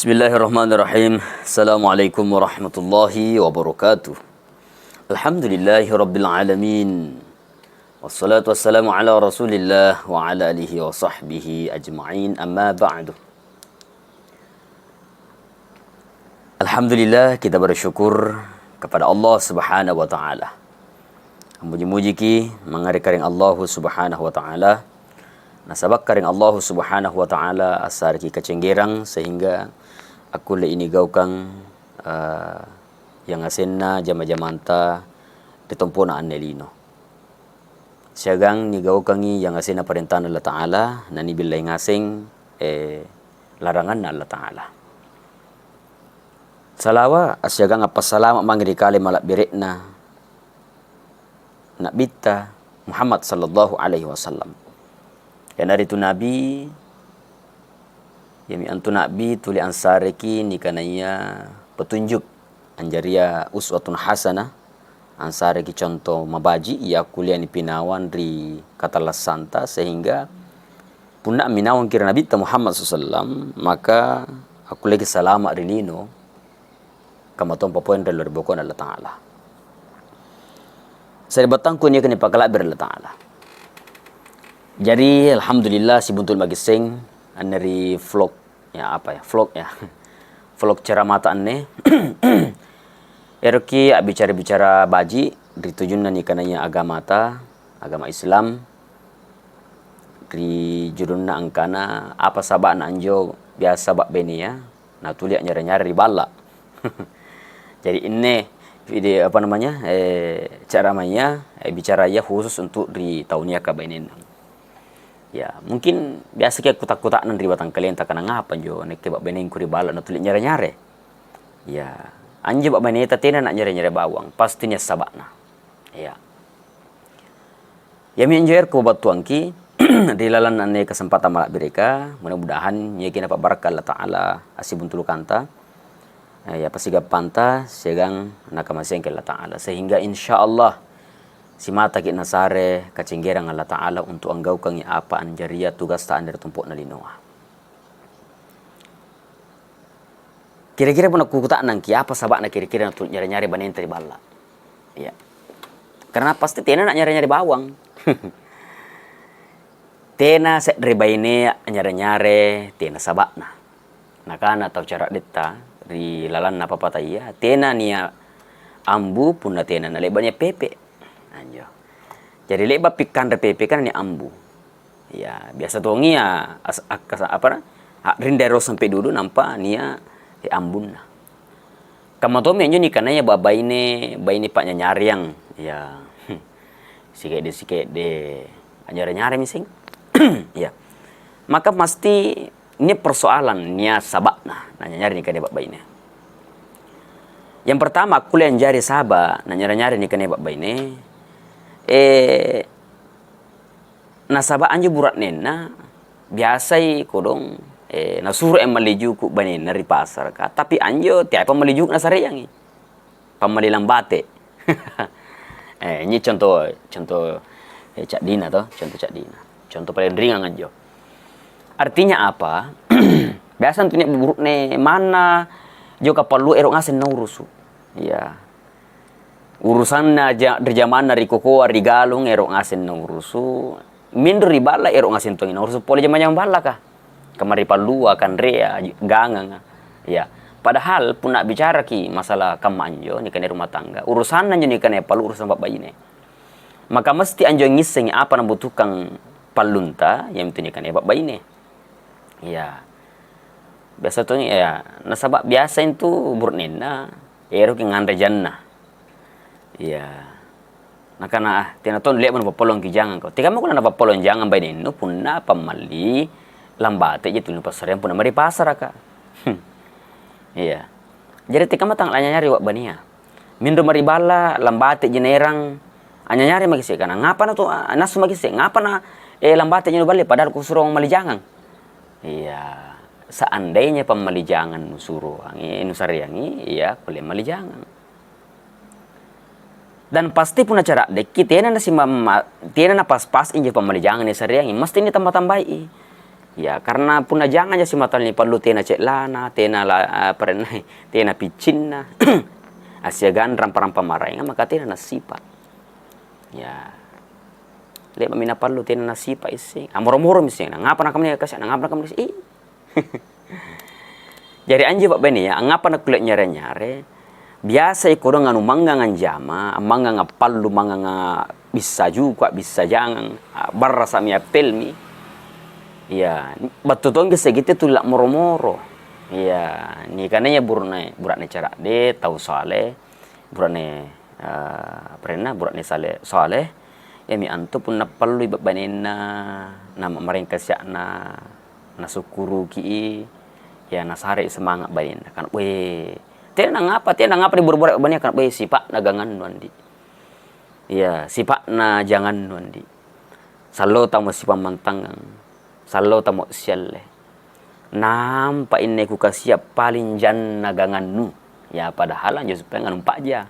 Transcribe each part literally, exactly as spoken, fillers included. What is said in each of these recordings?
Bismillahirrahmanirrahim. Assalamualaikum warahmatullahi wabarakatuh. Alhamdulillahi rabbil alamin. Wassalatu wassalamu ala Rasulillah wa ala alihi wa sahbihi ajma'in. Amma ba'du. Alhamdulillah, kita bersyukur kepada Allah Subhanahu wa Ta'ala. Muji-mujiki mangarekeng Allahu Subhanahu wa Ta'ala. Nasaba' karekeng Allahu Subhanahu wa Ta'ala assareki kacenggerang sehingga akkulle ini gaukang, eh, yang asenna jama-jamanta ri tompona anne lino. Siagang nigaukangngi yang asenna parentana Allah Ta'ala, nanibillai ngaseng, eh, laranganna Allah Ta'ala. Salawa assiagang appassalama' mange ri kale malabbere'na Nabbitta Muhammad sallallahu alaihi wasallam. Iyanaritu Nabi, iyami antu Nabi tuli ansareki nikanaiya petunjuk, anjaria uswatun hasanah, ansareki conto mabaji' iya kuliani pinawang ri katallassanta, sehingga punna minawangki ri Nabitta Muhammad sallallahu alaihi wasallam, maka akkulleki salama' ri lino, kammatong papoeng ri bokona Allah Ta'ala. Saribattangku niaka nipakalabbi ri Allah Ta'ala. Jadi, alhamdulillah, sibuntul magisseng, anne ri vlog, ya, apa ya, vlog ya. Vlog ceramata anne. Eroki abbicara-bicara baji' ri tujunna nikanaiya agamata, agama Islam, ri judunna angkana apa saba'na anjo biasa babbenea natuli anynyare-nyare ri balla'. Jadi inne video, apa namanya, eh, ceramaya, eh, bicaraya khusus untuk ri tau niaka bainenna. Ya, mungkin biasaki akkuta-kuta'nang ri batangkalenta, "Kanangapa njo nakke babbenengku ri balla' natuli nyare-nyare?" Ya, anjo babbeneta tena nanyare-nyare bawang, pasti nia saba'na. Ya. Yami anjo ero kubattuangki ri lalenna anne kesempatan malabbireka, mudah-mudahan iyaki napabbarakka Allah Ta'ala assibuntulukanta, eh, ya, pasigappanta siagang nakamaseangki Allah Ta'ala, sehingga insya Allah simataki nasare kacenggerang Allah Ta'ala untuk anggaukangi apa anjaria tugasta anre tompo'na linoa. Kira-kira punna kukuta'nangki, apa saba'na kira-kira natu nyare-nyare banenta ri balla'? Iya. Karena pasti tena na nyare-nyare bawang. Tena se're baine nyare-nyare, tena saba'na. Nakana tau caraddetta ri lalanna papataya, tena nia ambu punna tena nalebba nia pepe. Anjo. Jadi lebba pikkanre pepe kan nia ambu. Ya, biasa tongi ya as-, akkas-, apa na, a-, rinda ero sampe dudu nampa nia, eh, ambunna. Kamma tommi anjo nikanaya ba-, baine, baine panyanyariang. Ya, sikedde-sikedde anyare-nyare miseng. Ya. Maka mesti nia persoalan, nia saba'na, nanyanyari nikana ba-, baine. Yang pertama, kulle anjari saba', nanyare-nyare nikana ba-, baine. Eh, Nasaba' anjo bura'nenna biasai kodong, eh, nasuro e malli juku' bainenna ri pasaraka, tapi anjo teapa malli juku' nasareangngi. Pammalli lambate'. Eh, ini contoh, contoh, eh, caddina to, contoh caddina. Contoh paling ringan anjo. Artinya apa? Biasa antu nia buru'ne manna jokka pallu ero' ngaseng naurusu. Iya. Urusanna ja-, ri jamanna ri kokoa, ri galung, ero' ngaseng naurusu. Minro ri balla', ero' ngaseng tongi naurusu pole jama-jama ballaka. Kamari pallua, kanrea, gangang. Ya. Padahal punna bicaraki masalah kamma anjo, nikana rumah tangga, urusanna anjo nikana pallu urusan babbaine. Maka mesti anjo ngissengi apa nabutuhkan pallunta, yamitu nikana babbaine. Iya. Biasa tongi, iya, nasaba' biasa intu bura'nenna, eroki nganre janna. Iya. Nakana, "Ah, tena to le'ba napappolongki jangang ko." Tekamma ko napappolong jangang bainennu punna pammalli lambate' je tuli napassareang punna mari pasaraka. Hmm. Iya. Jadi tekamma tang lanyanyari wabbania. Minro mari balla', lambate' ji naerang, anyanyare maki se' kana, ngapa na to, a, nasu maki se', ngapa na, eh, lambate' ji nuballe, padahal kusuro malli jangang. Iya, seandainya pammalli jangang nusuroangi, nusareangi, iya, kulle malli jangang. Dan pasti punna caraddekki, tena nasimamma-, tena napas-pas injo pammalli jangang nisareangi, mesti ni tamba-tambai. Ya, karena punna jangang ja simatani pallu tena ce'lana, tena la-, eh, parenna, tena piccinna, assiagang rampa-rampa maraenga, maka tena nassipa. Ya. Le'ba'mi napallu tena nassipa isseng. Ah, moro-moro mi isseng. Nangapa nakamani kasi, nangapa nakamani kasi? Ih. Jari anjo pabbainea, angngapa nakkulle nyare-nyare? Biasa i kodong anu mangngang anjama, mangngang appallu, mangngang bissa juku', bissa jangang, barrasa mi, appel mi. Iya, battu tongki segitte tulla moro-moro. Iya, nikanaya burane, burane caradde, tau saleh, burane, eh, parenna, burane saleh, saleh, iyami antu punna pallui babbanenna, na marengka sia'na, nasukkuruki i, ya nasare semangat bainenna. Kan, weh, tena nangapa, tena nangapa diburu-buru bainenna, kan, weh, sipa'na gangannu, Andi. Iya, sipa'na jangannu, Andi. Sallo tamo sipammantangang, sallo tamo sialle. Nampa inne kukasia paling janna gangannu. Ya, padahal anjo supaya nganumpa ja.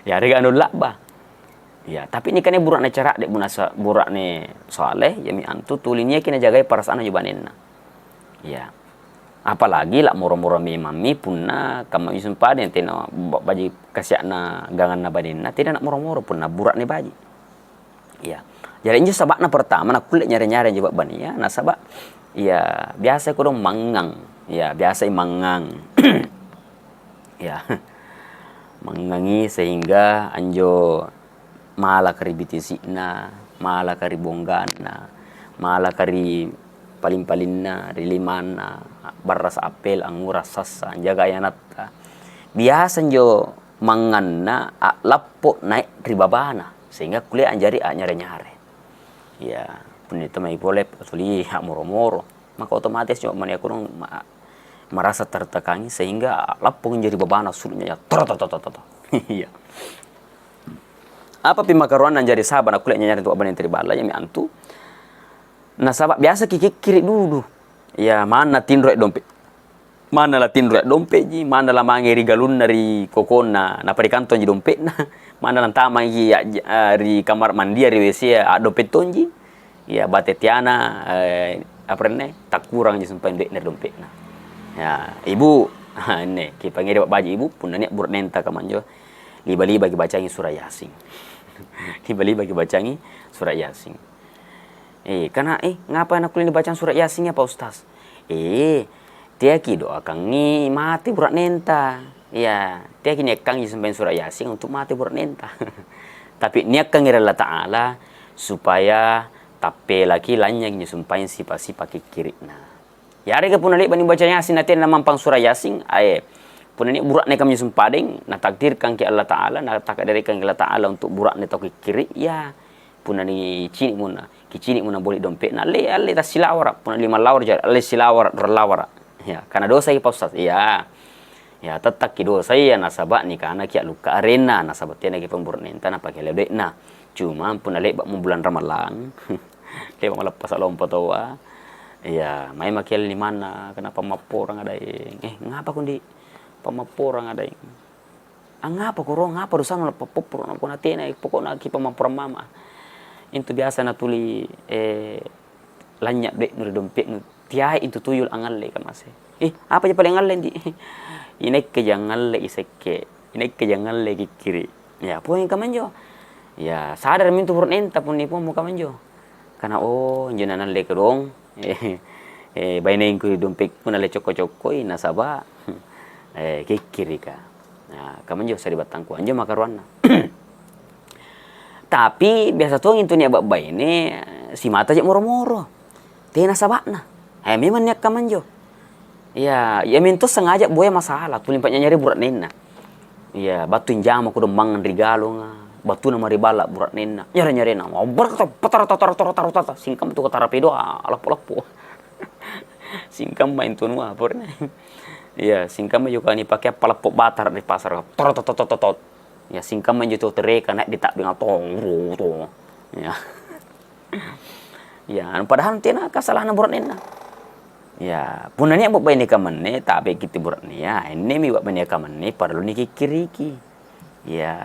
Ya, rega anu labba. Ya, tapi nikane bura'ne caradde, bunasa-, bura'ne saleh, iyami antu tuli niaki najagai perasaanna jo banenna. Ya. Apalagi la moro-moro memammi punna kamma mi sempade tena ba-, baji kasiakna ganganna banenna, tena na moro-moro punna bura'ne baji. Ya. Jadi injo saba'na pertama nakkulle nyare-nyare injo babbania, nasaba, ya, biasa kodong mangngang. Ya, biasa i mangngang. Ya. Mangngangi sehingga anjo malaka ri bitisi'na, malaka ri bongganna, malaka ri paling-palinna, ri limanna, barrasa appel, angura, sassa, jaga anatta. Biasa injo manganna a'lappo naik ri babana, sehingga kulle anjari anyare-nyare. Iya, punna itu mai pole tuli moro-moro. Maka otomatis cuma mani aku dong ma-, merasa tertekangi sehingga a'lappo anjari babana sulu'nya ya. Toro, toro, toro, toro. Iya. Apa pi makaruanna anjari saba nakkulle nyanyare tu abbaneng teri balla, iyami antu. Nasaba biasa ki kikkiri dudu. Iya, manna tinro dompet. Manna la tinro dompetji, manna la mange ri galunna ri kokonna, napa ri kantongji dompetna. Manna la antamaki ya, eh, ri kamar mandia ri W C a dompet tonji. Iya, bate tiana, eh, apa renne, takkurangji sumpaeng duitna ri dompetna. Ya, ibu, enne, kipangere babbaji ibu, punna nia bura'nenta kamanjo, liba-liba kibacangi surah Yasin. Liba-liba kibacangi surah Yasin. Eh, kana, eh, ngapa nakkulle dibacang surah Yasin ya, Pak Ustaz? Eh, teaki doakangi mate bura'nenta. Iya, teaki niakkangi sumpaeng surah Yasin untuk mate bura'nenta. Tapi niakkangi ri Allah Ta'ala supaya tappelaki lanynyang sumpaeng sipa-sipa kikkiri'na. Yarega punna le'bani baca Yasin na tena mampang surah Yasin, ae, punna ni bura'ne kammi sumpadeng, natakdirkanki Allah Ta'ala, natakdirkanki Allah Ta'ala untuk bura'ne tau kikkiri, ya, punna ni cini muna, kicini muna boli dompetna, alle, alle tassilawara, punna lima lawara, ja, alle silawara, dua lawara. Ya, karena dosa ki, Pak Ustaz. Iya. Ya, tettakki dosa iya, nasaba nikanaki alukka arenna, nasaba tenaki pembura'nenta napake leo doe'na. Cuma punna le'ba mu bulan Ramalang, le'ba maleppasa lompo toa. Iya, mai maki limanna, kenapa mapporang adaeng? Eh, ngapa kundi? Pammapporang adaeng. Angngapa koro, ngapa dosana la pappopporo, nakko natena, pokokna ki pammapporang mama. Intu biasa natuli, eh, lanynya doe'nu ri dompetnu, tiae intu tuyul angalle kamase. Eh, apa je paling angalle ndi? Inaikke jangalle isekke, inaikke jangalle kikkiri. Ya, puang kamanjo. Ya, sadar mintu bura'nenta punni puang mu kamanjo. Karena, oh, injo nanalle kedong. Eh, eh, bainengku dompetku nalle cokko-cokkoi, nasaba, eh, kikkirika. Nah, kamanjo saribattangku, anjo makaruanna. Tapi biasa tong intu nia babbaine, simata je moro-moro. Tena saba'na. Eh, memang nia kamanjo. Iya, iya mintu sengaja boya masalah, tuli panyanyari bura'nenna. Iya, battu njama kudu mangang ri galunga, battuna mariballa bura'nenna. Nyare-nyarena, obber to, patara, tatara, tara, tara, tata, singkam tu katara pedo, ah, lappo-lappo. Singkam main tunua, purne. Iya, singkam juga ni pakai apa lappo batar di pasar. Tot, tot, tot, tot, tot. Ya, singkam main jutu tereka, naik di tak dengan to, to. Ya. Ya, anu, padahal tena kasalahna bura'nenna. Ya, punna nia bobbaine kamenne, tabe kitti bura'ne, ya, ennemi bobbaine kamenne, parellu nikikkiriki. Ya,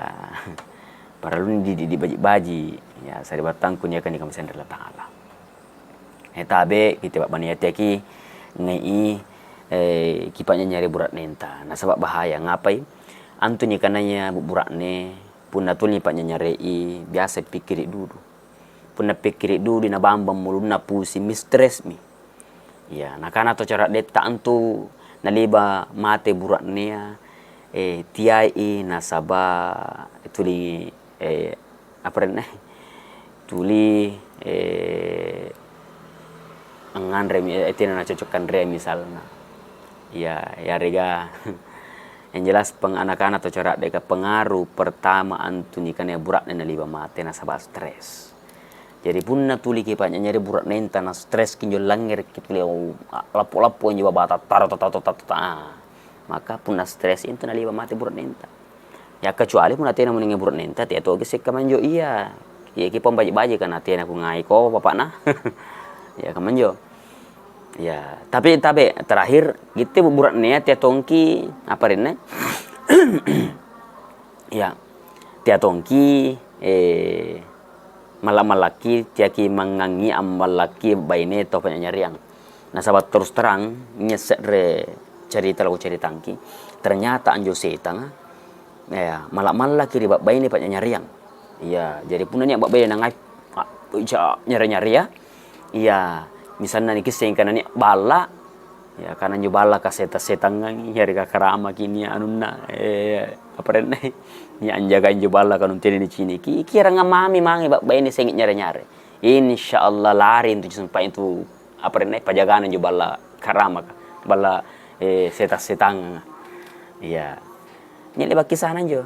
parellu ni di, di, dibaji-baji. Ya, saribattangku nia kan dikamaseang ri Allah Ta'ala. Eh, tabe, kita babbani ati aki, ngai, eh, ki panyanyare bura'nenta. Nasaba bahaya, ngapai? Antu ni kanaya bu-, bura'ne, punna tuli panyanyarei, biasa pikkiri dulu. Punna pikkiri dulu, na bambang mulunna, pusing mi, stres mi. Iya, nakana to caraddetta antu naliba mate bura'nea, eh, tiai nasaba tuli, eh, apa arenna? Tuli, eh, anganre mi, eh, tena nacocok kanre misalna. Iya, yarega yang jelas peng-, anak-anak to caraddeka pengaruh pertama antu ni kanaya bura'ne naliba mate nasaba stres. Jadi punna tuliki panyanyare bura'nenta na stres kinjo langngere ki tuli, oh, lappo-lappo injo baba tattaro tattaro tattaro, ah, maka punna stres intu naliba mate bura'nenta. Ya kecuali punna tena muninge bura'nenta, tea toge sekka manjo iya. Iya ki pambaji-baji kana tena ku ngai ko bapakna. Ya ka manjo. Ya, tapi tabe terakhir gitte bura'nea tea tongki apa renne? Ya, tea tongki, eh, malla-mallakki, tiaki mangngangi ammallakki baine to panyanyariang. Nasaba terus terang, nyesse're cerita lao ceritangki, ternyata anjo setanga, ya, malla-mallaki ri babbaine panyanyariang. Iya, jadi punna nia babbaine nangai, ah, ja-, nyare-nyarea, iya, misalna ni kisseng kana nia balla, ya, kana injo balla ka seta-setangngangi, yarega karamaki nia anunna, eh, apa arenna, nia anjaga injo balla ka nunteni niciniki, kira ngamami mange babbaine sengi nyare-nyare. Insya Allah lari intu sempat itu apa arenna, pajagana injo balla karamaka, balla, eh, seta-setangnganga. Iya. Nia lebakkisana injo.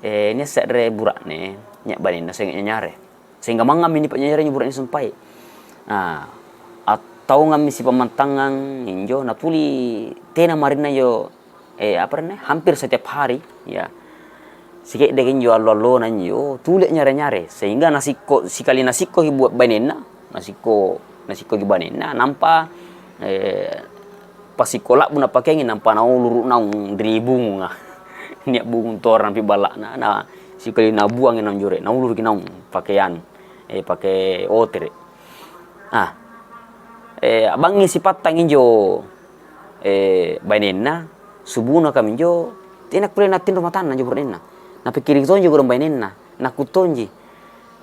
Eh, nia se're bura'ne, nia bainenna sengi nyare. Sehingga mangngammi ni panyanyare injo bura'ne sumpai. Nah, attaungammi sipammantangang injo natuli tena marinna injo, eh, apa arenna, hampir setiap hari, ya. Sikedde injo allo-allona injo tuli nyare-nyare, sehingga nasikko, sikali nasikkoki buat bainenna, nasikko, nasikkoki bainenna, nampa, eh, pasikko labbu napakeangi, nampa nauluru naung ri bungunga. Nia bungung tora nampi balla'na, na sikali nabuangi naung jure, nauluriki naung pake anu, eh, pake otere. Ah, eh, abangngi sipattang injo, eh, bainenna, subuna kaminjo, tena kulle nattinro matanna injo bura'nenna. Napikkiriki tonjo gurung bainenna, nakuttonji.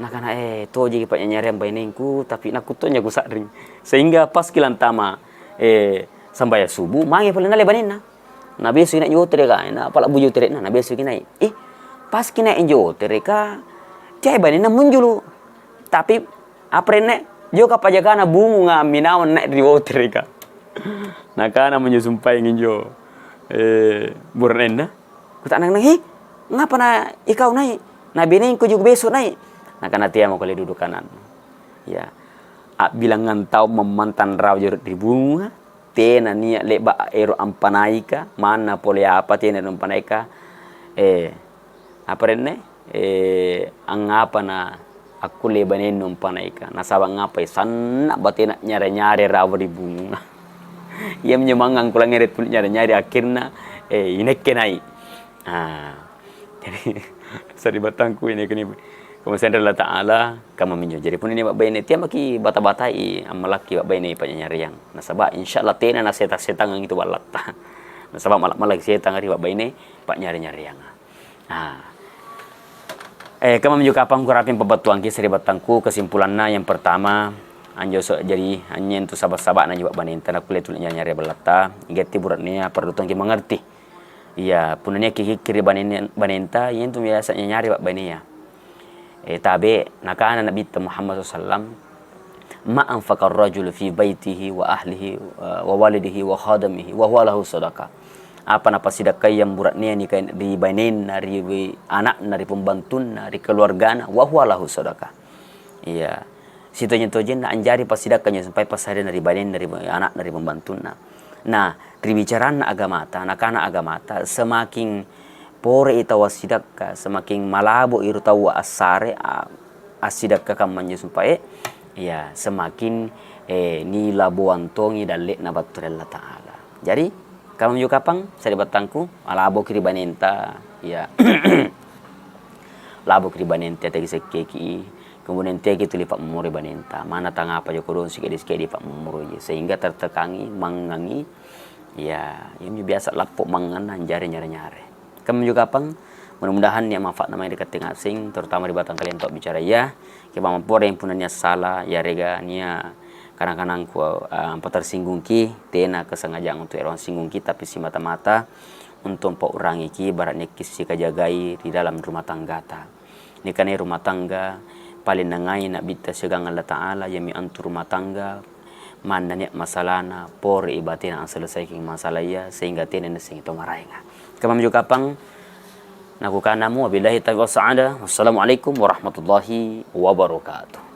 Nakana, eh, tojiki panyanyariang bainengku, tapi nakuttonja kusa'ring. Sehingga paski lantama, eh, sambayang subuh, mange pole nale bainenna. Nabesoki nai otere ka, napalabbu oterena, nabesoki nai. Ih, paski nai injo otere ka, tiai bainenna munjulu. Tapi, apa arenna, joka pajagana bungunga minawang nai ri otere ka. Nakana munjo sumpaeng injo, eh, bura'nenna. Kuta'nang, "He, ngapa na ikau nai? Na benengku juga besok nai." Nakana, "Tea mako le duduk kanan." Ya. Abbilangngan tau mammantang rawa jero ri bunga, tena nia lebba ero ampanaika, manna pole apa tena ero ampanaika, eh, apa renne? Eh, angngapa na akkulle bainennu ampanaika? Nasaba ngapai? Sanna batena nyare-nyare rawa ri bunga. Iya menyo mangang kulangngere tu nyare-nyare akhirna, eh, inekke nai. Ah, jadi saribattangku ini kini. Kamu sendiri Allah Ta'ala, kamu minjo. Jadi pun ini Pak Baine, tiap maki bata-batai, amalaki Pak Baine panyanyariang. Nasaba insya Allah tena na seta-setangang itu ballatta. Nasaba malak-malak setang hari Pak Baine, Pak nyari-nyariang. Ah. Eh, kama menunjuk kapang ku raping pabatuangki saribattangku, kesimpulanna yang pertama, anjo so, jadi anyen tu sabak-sabak na jubak banenta na kulle tu nyari-nyari ballatta, igatti buratnia perlu tongki mengerti. Iya, punna nia kikikkiri banene-, banenta, iyantu biasa nyanyari Pak Bainea. Eh, tabe, nakana Nabitta Muhammad sallallahu alaihi wasallam, "Ma anfaqar rajulu fi baitihi wa ahlihi, eh, wa walidihi wa khadamihi, wa huwa lahu sadaqah." Apa napasidakkaiang buratnea ni kain-, ri bainenna, ri anakna, ri pembantunna, ri keluargana, wa huwa lahu sadaqah. Iya. Sitojeng-tojenna anjari passidakka njo sampai passadena ri bainenna, ri anakna, ri pembantunna. Nah, ri bicaranna agamata, nakana agamata, semakin pore i tau assidakka, semakin malabo i ro tau assare, a-, assidakka kamma njo sumpae, ya, semakin, eh, nilaboang tongi dalle'na battu ri Allah Ta'ala. Jadi, kama njo kapang, saribattangku, malaboki ri bainenta, ya. Laboki ri bainenta tegi sekkeki, Kemudian tiaki tuli pammummuroi banenta, mana tangapa joko dong sikedi-sikedi pammummuroi, sehingga tertekangi, mangngangi, ya, iyami biasa lappo mangnganna anjari nyare-nyare. Kami juga pang, mudah-mudahan nia manfaatna mai ri katte ngaseng, terutama ri batang kalian to bicara iya, ke mapore yang punna nia sala, yarega nia kanang-kanangku, eh, apa tersinggungki, tena kesengajaan untuk ero singgungki, tapi simata-mata untuk paurangiki, barat nia kissikajagai di dalam rumah tanggata. Nikana rumah tangga paling nangai Nabitta siagang Allah Ta'ala, iyami antu rumah tangga manna nia masalana, pore i batena angselesaiki masalah iya, sehingga tena nasengi to maraenga. Kemam juga pang nakukanamu, wabillahi taufiq wassaada. Wassalamualaikum warahmatullahi wabarakatuh.